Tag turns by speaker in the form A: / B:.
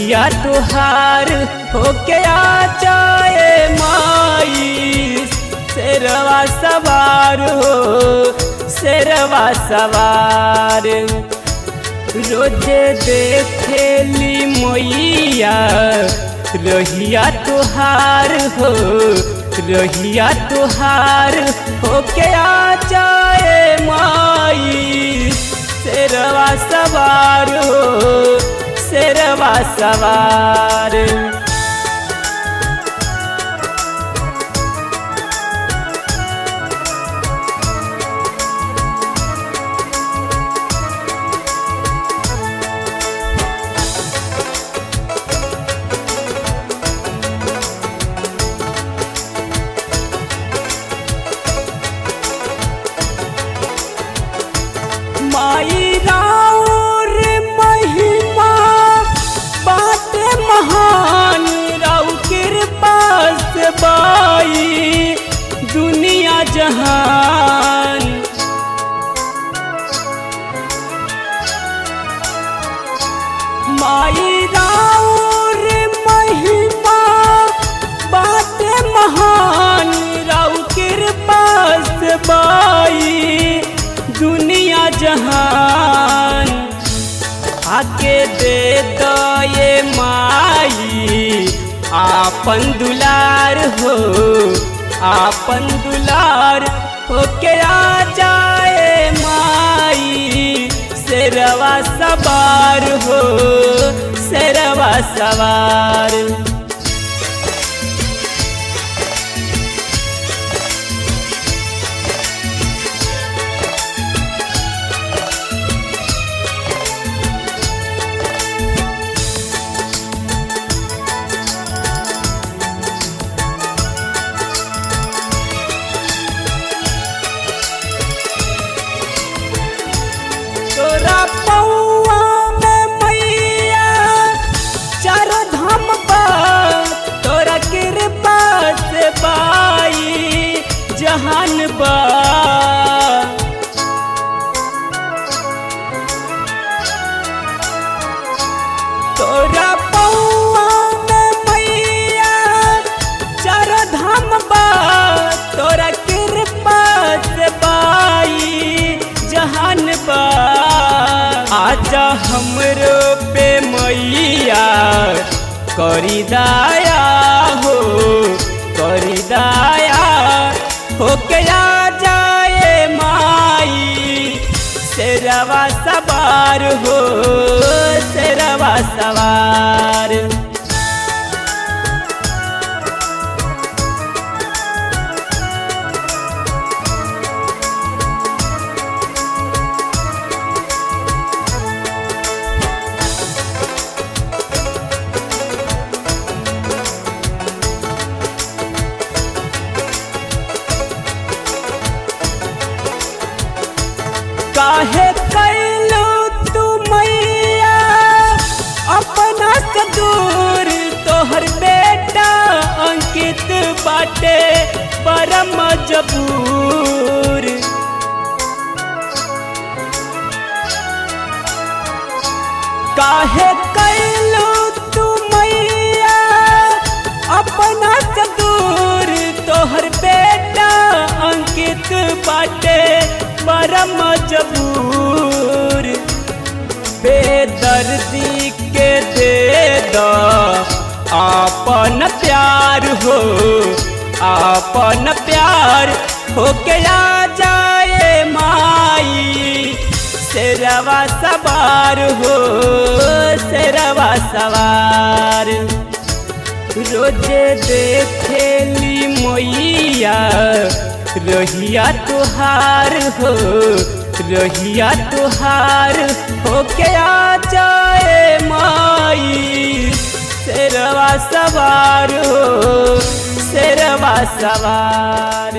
A: या तुहार होके आ जाए माई, शेरवा सवार हो, शेरवा सवार। रोजे देखेली मैया रहिया तुहार हो, रहिया तुहार होके आ जाए माई, शेरवा सवार हो, शेरवा सवार। माई राउर महिमा बाटे महान, राउ कृपा से बाई दुनिया जहान। माई राउर महिमा बाटे महान, राउ कृपा से बाई दुनिया जहान। आके दे दो ये माई आपन दुलार हो, आपन दुलार होके आ जाए माई, शेरवा सवार हो, शेरवा सवार। तोरा पौआ में मैया चार धाम बा, तोरा कृपा से बाई जहान बा। तोरा पौआ में मैया चार धाम बा, तोरा कृपा से बाई जहान बा। आजा हमरो पे मैया करी दया हो, करी दया होके आ जाए माई, शेरवा सवार हो, शेरवा सवार। काहे कैलू तू मैया अपना से दूर, तोहर बेटा अंकित बाटे परम मजबूर। काहे कैलू तू मैया अपना से दूर, तोहर बेटा अंकित बाटे परम मजबूर। बेदर्दी के दे दो आपन प्यार हो, आपन प्यार होके आ जाए माई, शेरवा सवार हो, शेरवा सवार। रोजे देखेली मैया रहिया तुहार हो, रहिया तुहार होके आ जाए माई, शेरवा सवार हो, शेरवा सवार।